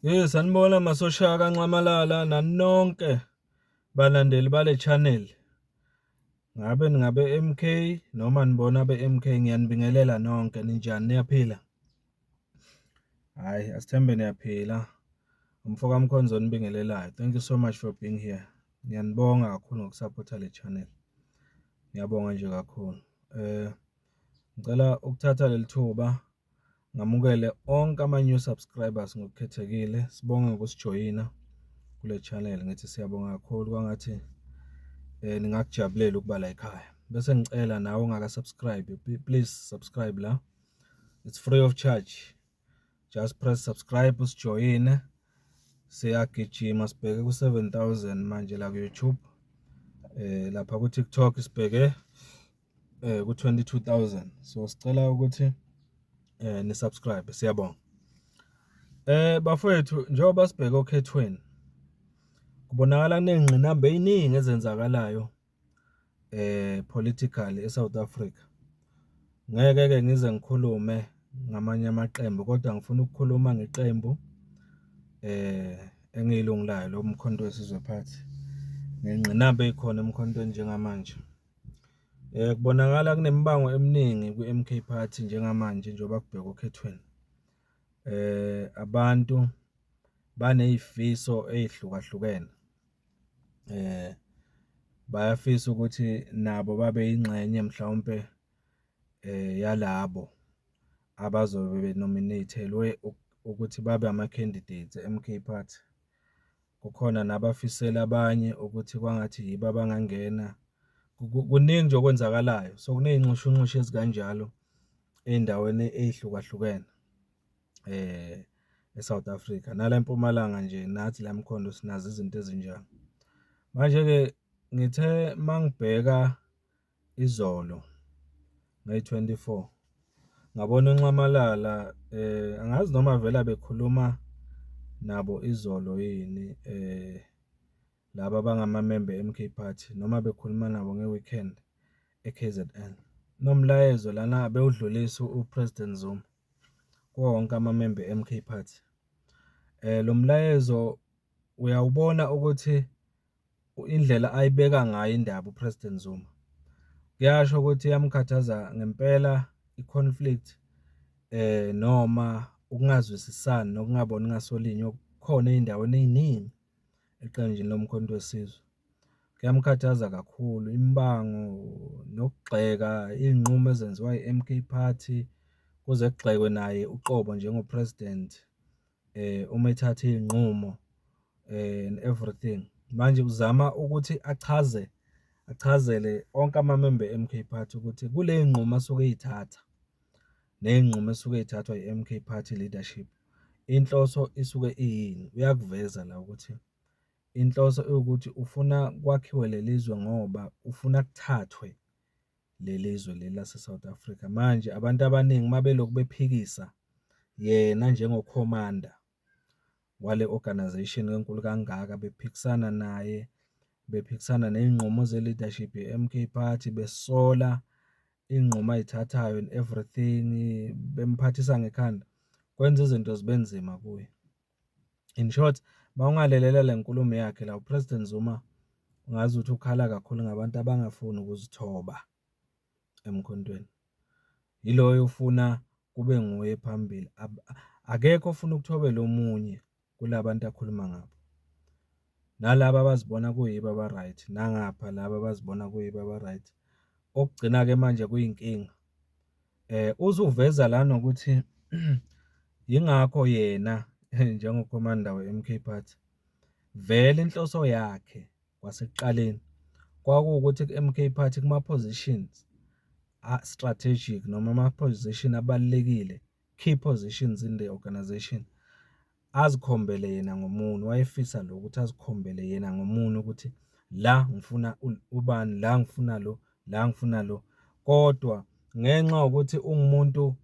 Hey, sanibona masosha kaNxamalala nani nonke balandeli bale channel. Ngabe ningabe MK noma nibona be MK, ngiyanibingelela nonke, ninjani, niyaphila? Hayi, asithembe niyaphila. Umfoka Mkhonzo onibingelelayo. Thank you so much for being here. Ngiyanibonga kakhulu ngokusupporta le channel. Ngiyabonga nje kakhulu. Ngicela ukuthatha leli thuba ngamukele onke ama-new subscribers ngokukhethekile. Sibonge ngokusijoyina kule channel. Ngithi siyabonga kakhulu, kwangathi ningakujabulela ukuba la ekhaya. Bese ngicela nawe ongaka subscribe, please subscribe la. It's free of charge. Just press subscribe usijoyine. Siyagijima, sibheke ku-7000 manje la ku-YouTube. Lapha ku-TikTok sibheke ku-22,000. So sicela ukuthi ni subscribe, siyabonga. Bafowethu, njengoba sibheke okhethweni, kubonakala kuney'ngqinamba ey'ningi ezenzakalayo politically eSouth Africa. Ngeke ke ngize ngikhulume ngamanye amaqembu, kodwa ngifuna ukukhuluma ngeqembu engiyilungu layo, lo Mkhonto weSizwe Party, ngengqinamba eyikhona emkhontweni njengamanje. Kubonakala kunemibango eminingi kwi-MK Party njengamanje njengoba kubhekwa okhethweni. Abantu baney'fiso ey'hlukahlukene. Bayafisa ukuthi nabo babe yingxenye mhlawumpe yalabo abazobe be-nominate-elwe ukuthi babe ama-candidates e-MK Party. Kukhona nabafisela abanye ukuthi kwangathi yibo abangangena. Kuningi nje okwenzakalayo. So kuney'nxushunxushu ezikanjalo ey'ndaweni ey'hlukahlukene eSouth Africa. Nala eMpumalanga nje, nathi la eMkhondo sinazo izinto ezinjalo. Manje-ke ngithe mangibheka izolo ngeyi-24, ngabona uNxamalala, angazi noma vele bekhuluma nabo izolo yini laba abangamamemba e-MK Party, noma bekhuluma nabo nge-weekend e-KZN. Nomlayezo lana bewudlulisa uPresident Zuma kuwo wonke amamemba e-MK Party. Lo mlayezo uyawubona ukuthi indlela ayibeka ngayo indaba uPresident Zuma kuyasho ukuthi iyamkhathaza ngempela i-conflict noma ukungazwisisani nokungaboni ngasolinye okukhona ey'ndaweni ey'ningi eqenjini loMkhonto weSizwe. Kuyamkhathaza kakhulu imibango nokugxeka iy'nqumo ezenziwa i-MK Party, kuze kugxekwe naye uqobo njengo-president uma ethatha iy'nqumo and everything. Manje uzama ukuthi achaze, achazele onke amamemba e-MK Party ukuthi kule y'nqumo asuke ey'thatha ney'nqumo esuke y'thathwa i-MK Party leadership, inhloso isuke iyini. Uyakuveza la ukuthi inhloso iwukuthi ufuna kwakhiwe lelizwe ngoba ufuna kuthathwe lelizwe leli lase-South Africa. Manje abantu abaningi uma belokhu bephikisa yena njengo-commander wale organization enkulu kangaka, bephikisana naye, bephikisana ney'nqumo ze-leadership ye-MK Party, besola iy'nqumo ay'thathayo and everything, bemphathisa ngekhanda, kwenza izinto zibe nzima kuye. In short, mawungalelela le nkulumo yakhe la uPresident Zuma, ungazi ukuthi ukhala kakhulu ngabantu abangafuni ukuzithoba emkhontweni. Yiloyo ufuna kube nguye phambili. Akekho ofuna ukuthobela omunye kulabantu akhuluma ngabo. Nalaba abazibona kuyibo aba-right, nangapha laba abazibona kuyibo aba-right. Okugcina-ke manje kuyinkinga. Uzuveza la nokuthi yingakho yena njengo-commander we-MK Party vele inhloso yakhe kwasekuqaleni kwakuwukuthi ku-MK Party, kuma-positions a-strategic noma ama-position abalulekile, key positions in the organization, azikhombele yena ngomunwe. Wayefisa lokho, ukuthi azikhombele yena ngomunwe ukuthi la ngifuna ubani, la ngifuna lo, la ngifuna lo. Kodwa ngenxa yokuthi ungumuntu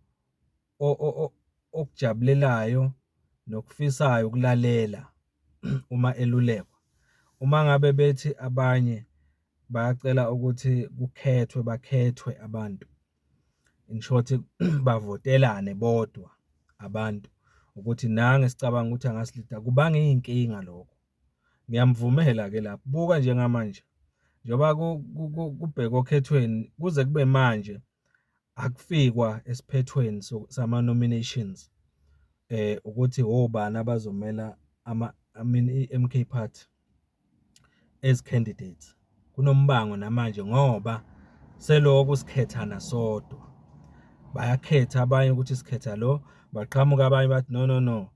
okujabulelayo nokufisayo ukulalela uma elulekwa, uma ngabe bethi abanye bayacela ukuthi kukhethwe, bakhethwe abantu, in short bavotelane bodwa abantu. Ukuthi nangu esicabanga ukuthi angasilida, kubanga iy'nkinga lokho. Ngiyamvumela-ke lapho. Buka njengamanje, njengoba kubhekwa okhethweni kuze kube manje akufikwa esiphethweni sama-nominations ukuthi obani abazomela I mean i-M_K Party as candidates. Kunombango namanje ngoba selokhu sikhethana sodwa. Bayakhetha abanye ukuthi sikhetha lo, baqhamuka abanye bathi no no no,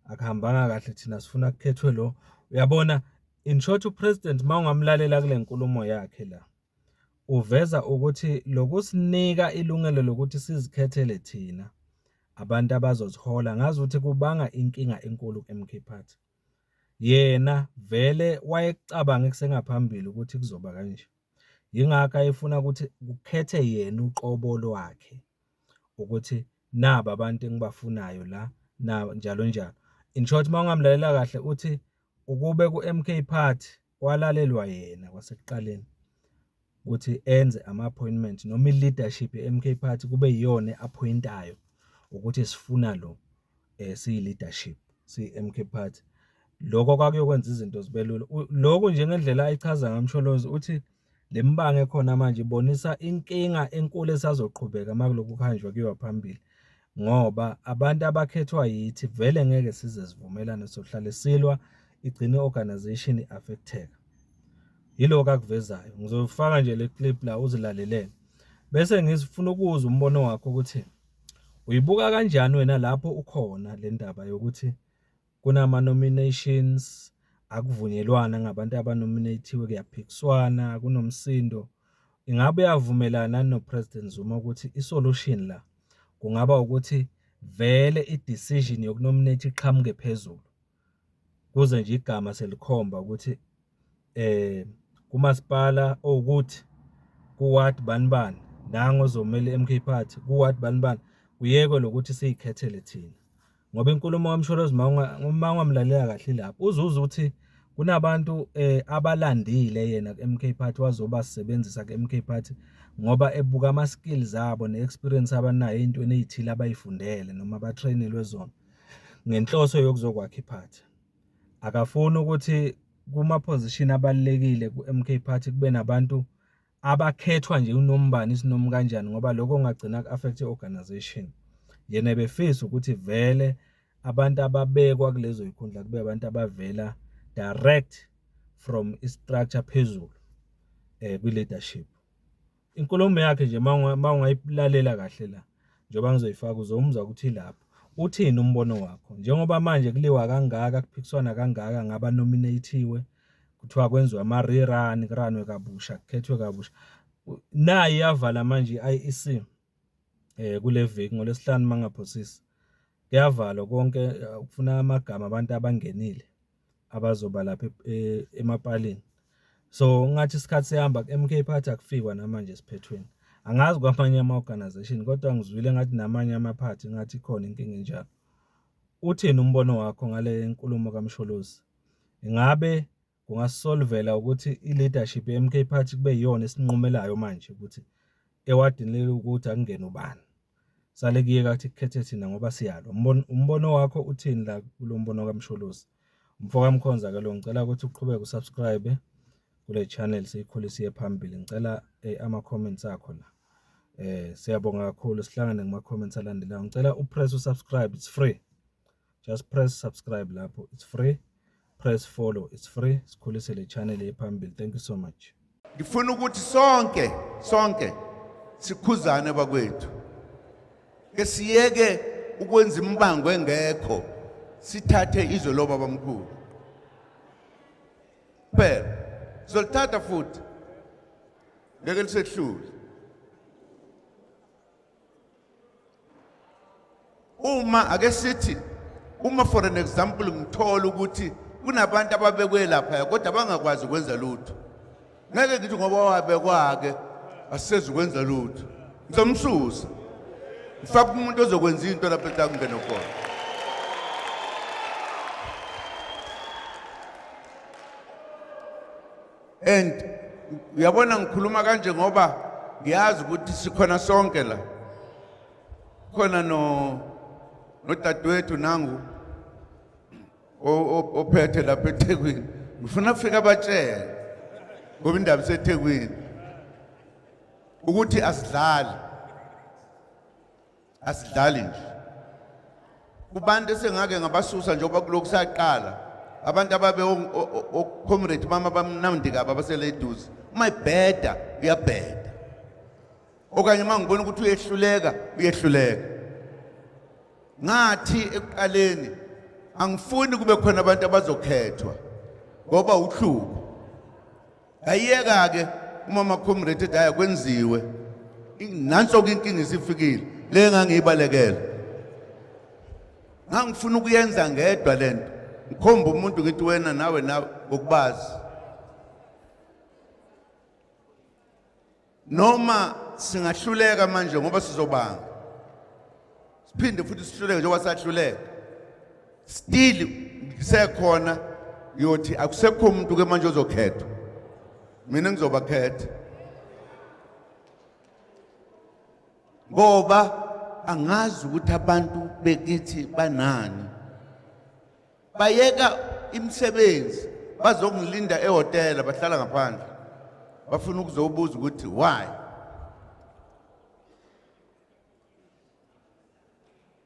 akuhambanga kahle thina sifuna kukhethwe lo. Uyabona, in short uPresident uma ungamlalela kule nkulumo yakhe la, uveza ukuthi lokusinika ilungelo lokuthi sizikhethele thina abantu abazozihola ngazi ukuthi kubanga inkinga enkulu ku-M_K Party. Yena vele wayekucabange kusengaphambili ukuthi kuzoba kanje. Yingakho ayefuna ukuthi kukhethe yena uqobo lwakhe ukuthi naba abantu engibafunayo la na njalo njalo. In short uma ungamlalela kahle uthi ukube ku-M_K Party kwalalelwa yena kwasekuqaleni ukuthi enze ama-appointment noma i-leadership ye-M_K Party kube yiyona e-appoint-ayo ukuthi sifuna lo siyi-leadership siyi-M_K Party. Lokho kwakuyokwenza izinto zibe lula. Lokhu nje ngendlela ayichaza ngayo uMsholozi uthi le mibango ekhona manje ibonisa inkinga enkulu esazoqhubeka uma kulokhu kuhanjwa kuyiwa phambili ngoba abantu abakhethwa yithi vele ngeke size sivumelane sohlale silwa igcine i-organisation i-affect-eka. Yilokhu akuvezayo. Ngizofaka nje le clip la uzilalelele. Bese ngifuna ukuzwa umbono wakho ukuthi uyibuka kanjani wena lapho ukhona le ndaba yokuthi kunama-nominations akuvunyelwana ngabantu abanominathiwe kuyaphikiswana kunomsindo. Ingabe uyavumelana no-President Zuma ukuthi i-solution la kungaba ukuthi vele i-decision yokunominate iqhamuke phezulu kuze nje igama selikhomba ukuthi kumasipala owukuthi ku-ward bani bani nangu ozomela i-M_K Party ku-ward bani bani, kuyekwe lokuthi siyikhethele thina. Ngoba inkulumo kaMsholozi uma ungamlalela kahle ilapho uzuze ukuthi kunabantu abalandile yena ku-M_K Party wazobasebenzisa ku-M_K Party ngoba ebuka ama-skills abo ne-experience abanayo ey'ntweni ey'thile abay'fundele noma abathreyinelwe zona ngenhloso yokuzokwakha iphathi. Akafuni ukuthi kuma-position abalulekile ku-M_K Party kube nabantu abakhethwa nje unombani isinomi kanjani ngoba lokho kungagcina ku-affect i-organisation. Yena ebefisa ukuthi vele abantu ababekwa kulezo yikhundla kube abantu abavela direct from i-structure phezulu kwi-leadership. Inkulumo yakhe nje uma ungayilalela kahle la njengoba ngizoyifaka uzomuzwa ukuthi ilapho. Uthini umbono wakho? Njengoba manje kuliwa kangaka kuphikiswana kangaka ngabanominathiwe kuthiwa kwenziwe ama-rerun kuranwe kabusha kukhethwe kabusha. Nayi iyavala manje i-I_E_C kule viki ngoLwesihlanu uma ngingaphosisi. Kuyavalwa konke kufuna amagama abantu abangenile abazoba lapha emapalini. So ngathi isikhathi sihamba ku-M_K Party akufikwa namanje esiphethweni. Angazi kwamanye ama-organisation kodwa ngizwile ngathi namanye amaphathi ngathi ikhona inkinga enjalo. Uthini umbono wakho ngale nkulumo kaMsholozi? Ingabe kungasisolvela ukuthi i-leadership ye-M_K Party kube yiyona esinqumelayo manje ukuthi ewadini leli ukuthi akungene ubani? Sale kuyeka ukuthi kukhethe thina ngoba siyalwa. Umbono wakho uthini la kulo mbono kaMsholozi? Mfo kaMkhonza ke lo, ngicela ukuthi uqhubeke usubscribe kule channel siyikhulise iye phambili. Ngicela ama-comments akho la. Siyabonga kakhulu, sihlangane kuma-comments alandelayo. Ngicela upress usubscribe, it's free. Just press subscribe lapho, it's free. Press follow, it's free. Sikhulise le channel iye phambili. Thank you so much. Ngifuna ukuthi sonke sonke sikhuzane bakwethu. Ke siyeke ukwenza imibango engekho sithathe izwe lobabamkhulu. Phela sizolithatha futhi ngeke lisehlule. Uma ake sithi uma for an example ngithola ukuthi kunabantu ababekwe lapha kodwa bangakwazi ukwenza lutho, ngeke ngithi ngoba wabekwa-ke asisezi ukwenza lutho, ngizomsusa ngifake umuntu ozokwenza into lapho etakungena khona. And uyabona ngikhuluma kanje ngoba ngiyazi ukuthi sikhona sonke la, khona no Nodadewethu nangu ophethe lapha eThekwini. Ngifuna afike abatshele ngoba indaba iseThekwini ukuthi asidlali. Asidlali nje. Kubantu esengake ngabasusa njengoba kulokhu saqala abantu ababe o-comrade mama bamnandi kabi abasele eduze, uma ibheda uyabheda, okanye uma ngibona ukuthi uyehluleka uyehluleka. Ngathi ekuqaleni angifuni kube khona abantu abazokhethwa ngoba uhlupho. Ngayiyeka-ke uma ama-comrade ethi hhayi kwenziwe, nanso-ke inkinga isifikile le engangiyibalekela. Ngangifuna ukuyenza ngedwa le nto, ngikhomba umuntu ngithi wena nawe nawe ngokubazi. Noma singahluleka manje ngoba sizobanga siphinde futhi sihluleke njengoba sahluleka, still ngisekhona ngiyothi akusekho umuntu ke manje ozokhethwa, mina ngizobakhetha ngoba angazi ukuthi abantu bekithi banani. Bayeka imisebenzi bazongilinda ehhotela, bahlala ngaphandle bafuna ukuzobuza ukuthi why.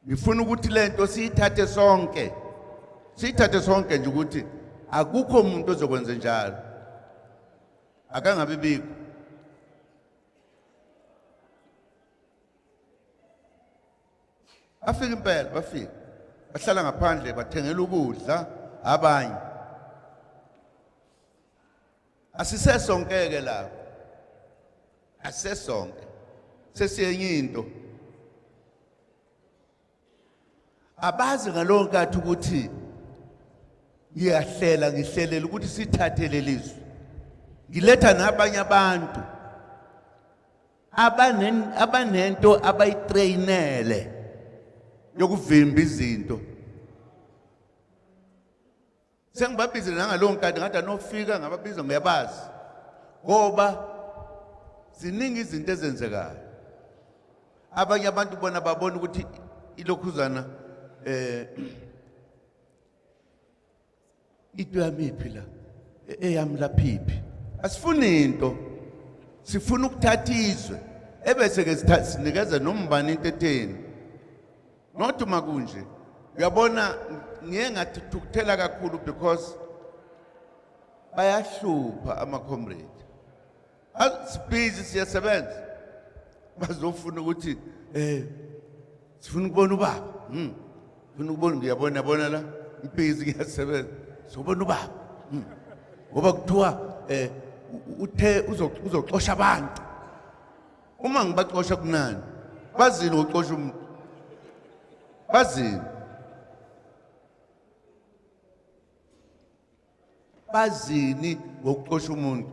Ngifuna ukuthi lento siyithathe sonke, siyithathe sonke nje ukuthi akukho umuntu ozokwenza njalo, akangabi bikho. Bafika impela, bafika bahlala ngaphandle, bathengela ukudla abanye. Asisesonkeke lapho, asisesonke, sesiyenye into. Abazi ngalowo nkathi ukuthi ngiyahlela, ngihlelela ukuthi sithathe lelizwe, ngiletha nabanye abantu abanento abayitrainele yokuvimba izinto. Sengibabize nangalowo nkathi, ngathi anofika, ngababiza ngiyabazi ngoba ziningi izinto ezenzekayo. Abanye abantu bona babona ukuthi ilokhuzana into yami iphi la, eyami laphiphi. Asifuni into, sifuna ukuthatha izwe ebese ke sinikeza nombani into etheni. Not uma kunje uyabona, ngiye ngathukuthela kakhulu because bayahlupha ama-comrade. Sibhizi siyasebenza, bazofuna ukuthi sifuna ukubona ubaba. Sifuna ukubona, ngiyabona, yabona la ngibhizi ngiyasebenza, sizobona ubaba. Ngoba kuthiwa uthe uzoxosha abantu. Uma ngibaxosha kunani? Bazini ukuxosha umuntu? Bazini? Bazini ngokuxosha umuntu?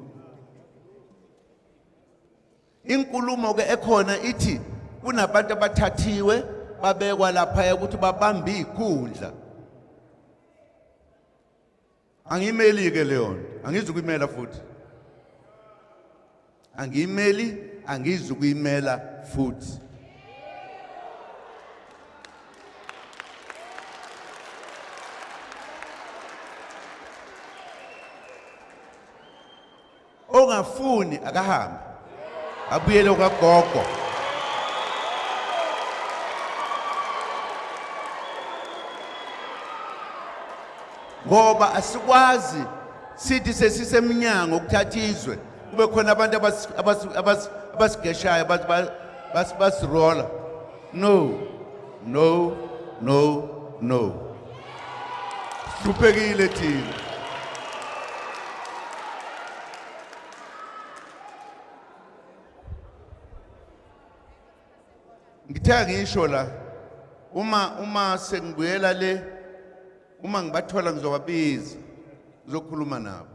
Inkulumo ke ekhona ithi kunabantu abathathiwe babekwa lapha ukuthi babambe izikhundla. Angiyimeli ke leyo nto, angizukuyimela futhi. Angiyimeli, angizukuyimela futhi. Ongafuni akahambe abuyele kwagogo. Ngoba asikwazi sithi sesisemnyango ukuthatha izwe kube khona abantu abasigeshayo basirola. No, no, no, no. Sihluphekile thina. Ngithe ngisho la, uma sengibuyela le, uma ngibathola ngizobabiza, ngizokhuluma nabo.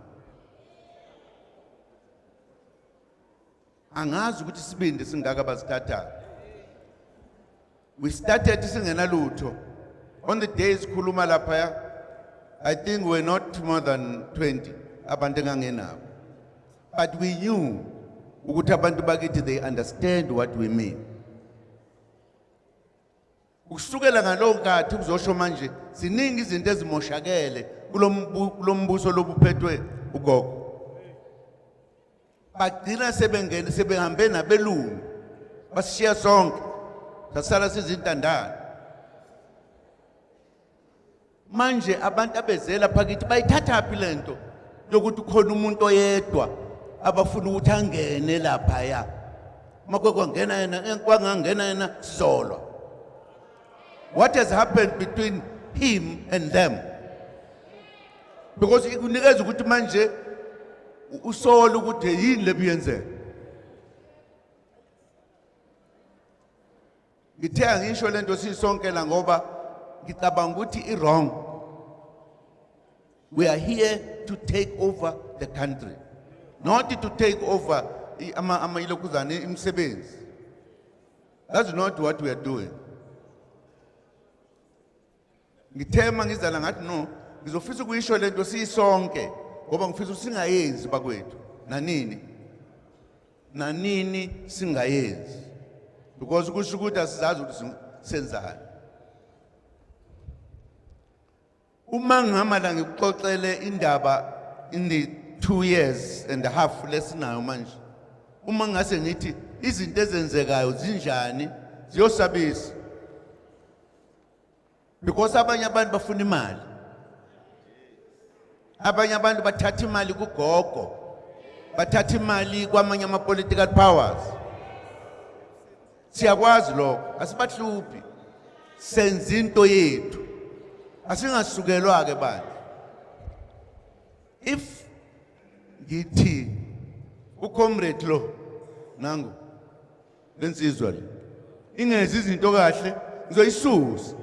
Angazi ukuthi isibindi singaka basithathayo. We started singenalutho. On the days sikhuluma lapha, I think we're not more than 20 abantu engangenabo. But we knew ukuthi abantu bakithi they understand what we mean. Ukusukela ngalowo nkathi kuzosho manje ziningi izinto ezimoshakele kulombuso lobuphethwe ugogo. Bagcina sebengene sebehambe nabelungu basishiya sonke sasala sizintandane. Manje abantu abezela phakathi bayithathaphi lento yokuthi khona umuntu oyedwa abafuna ukuthi angene laphaya? Makwe kwangena yena, kwangangena yena sizolwa. What has happened between him and them? Because ikunikeza ukuthi manje usola ukuthi yini lebiyenzeka. Ngithe angisho lento sisonke la ngoba ngicabanga ukuthi i-wrong. We are here to take over the country, not to take over ama ilokhuzane imisebenzi. That's not what we are doing. Ngithe mangizala ngathi no, ngizofisa ukuyisho lento sisonke ngoba ngifisa singayenzi bakwethu nanini. Nanini singayenzi. Because kusho ukuthi asizazi ukuthi senzani. Uma ngihamba la ngikuxoxele indaba in the 2 years and a half lesinayo manje. Uma ngase ngithi izinto ezenzekayo zinjani ziyosabisa. Because abanye abantu bafuna imali. Abanye abantu bathatha imali kugogo. Bathatha imali kwamanye ama political powers. Siyakwazi lokho, asibahluphi. Senza into yethu. Asingasukelwa ke bandla. If ngithi ucomrade lo nangu lensizwa le ingezi izinto kahle ngizoyisusa.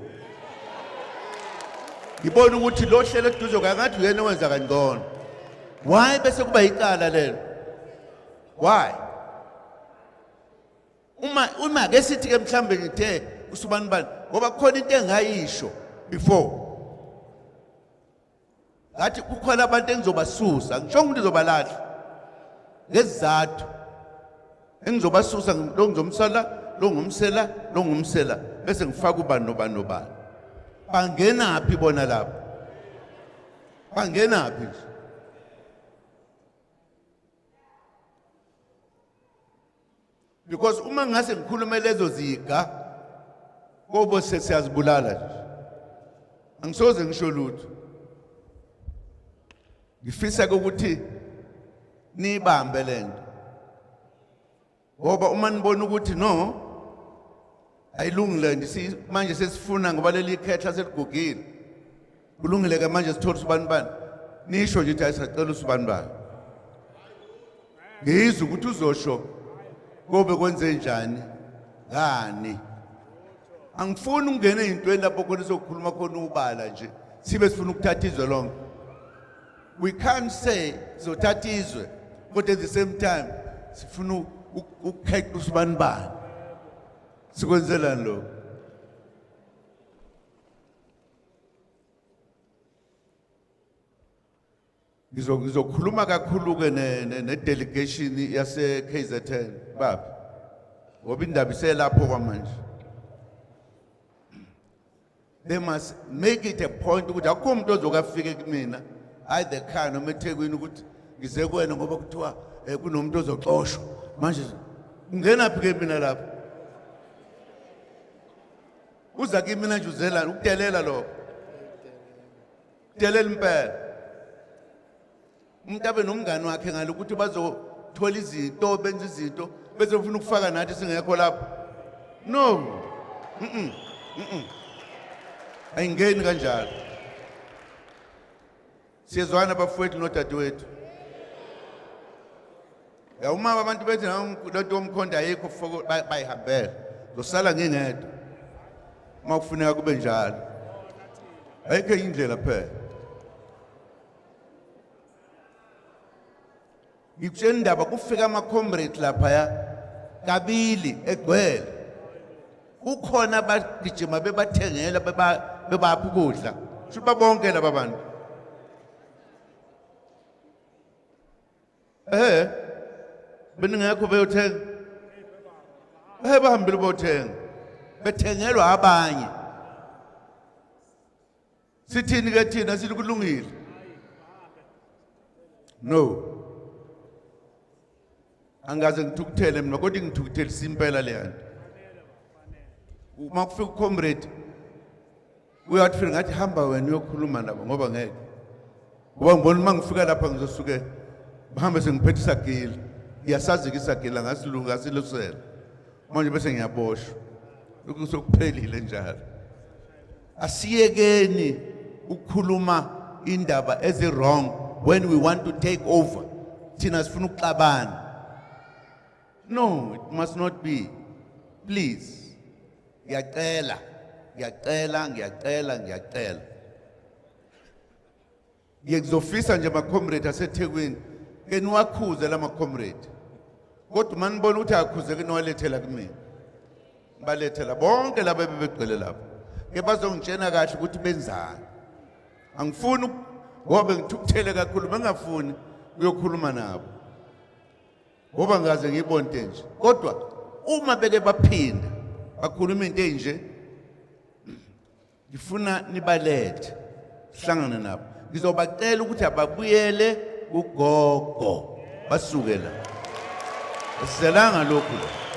Ngibona ukuthi lo hlelo eduze kwayo ngathi uyena owenza kangcono. Why bese kuba icala lelo? Why? Uma ke sithi ke mhlambe ngithe usubani bani ngoba kukhona into engayisho before. Ngathi kukhona abantu engizobasusa, ngisho ukuthi ngizobalahla ngezizathu engizobasusa, lo ngizomsala, lo ngumsela, lo ngumsela, bese ngifaka ubani nobani nobani. Bangenaphi bona lapho? Bangenaphi nje? Because uma ngase ngikhulume lezo ziga kobo sesiyazibulala nje. Angisoze ngisho lutho. Ngifisa ukuthi nibambe lento. Ngoba uma nibona ukuthi no ayilungile nje manje sesifuna ngoba leli khehla seligugile. Kulungile ke manje sithola usibani bani. Nisho nje ukuthi ayisacela usibani bani. Ngizwe ukuthi uzosho kobe kwenze njani ngani. Angifuni ukungena ezintweni lapho khona sokukhuluma khona ubala nje sibe sifuna ukuthatha izwe lonke. We can't say sizothatha izwe kodwa at the same time sifuna ukukhetha usibani bani. Sikwenzelani lokho? Ngizokhuluma kakhulu ke ne delegation yase KZN baba. Ngoba indaba iselapho kwamanje. They must make it a point ukuthi akukho umuntu ozokafika kumina either ekhaya noma eThekwini ukuthi ngize kuwena ngoba kuthiwa kunomuntu ozoxoshwa. Manje ungenaphi ke mina lapho? Uza kimi mina nje uzela ukudelela lokho. Delela impela. Umuntu abe nomngani wakhe ngalo ukuthi bazothola izinto, benze izinto, bese ufuna ukufaka nathi singekho lapho. No. Ayingeni kanjalo. Siyezwana bafowethu nodadewethu. Ya uma abantu bethi lento yomkhonto ayikho foko bayihambela. Ngizosala ngingedwa. Uma kufuneka kube njalo. Ayikho indlela phela. Ngikutshela indaba kufika ama comrades lapha kabili egcwele. Kukhona abagijima bebathengela bebapha ukudla. Shuthi babonke laba bantu. Beningekho beyothenga. Bahambile beyothenga. Bethengelwa abanye. Sithini ke thina? Sithi kulungile. No, angaze ngithukuthele mina, kodwa ngithukuthelisa impela leya nto. Uma kufika ucomrade uyathi fika, ngathi hamba wena uyokhuluma nabo, ngoba ngeke, ngoba ngibona uma ngifika lapha ngizosuke bahambe sengiphethe isagila. Ngiyasazi-ke isagila, ngasilunga ngasilusela manje bese ngiyaboshwa, lokhu sokuphelile njalo. Asiyekeni ukukhuluma indaba ezi-wrong when we want to take over. Thina sifuna ukuxabana. No, it must not be. Please, ngiyacela, ngiyacela, ngiyacela, ngiyacela. Ngizofisa nje, ama-comrade aseThekwini, ke niwakhuze la ma-comrade, kodwa uma nibona ukuthi akhuzeke, niwalethela kumina. Balethela bonke laba ebebegcwele lapha, ke bazongitshena kahle ukuthi benzani. Angifuni ngoba ngithukuthele kakhulu, bengafuni ukuyokhuluma nabo ngoba ngaze ngiyibonte nje, kodwa uma beke baphinda bakhuluma into enje, ngifuna nibalethe sihlangane nabo. Ngizobacela ukuthi ababuyele kugogo, basuke la. Asizelanga lokhu la.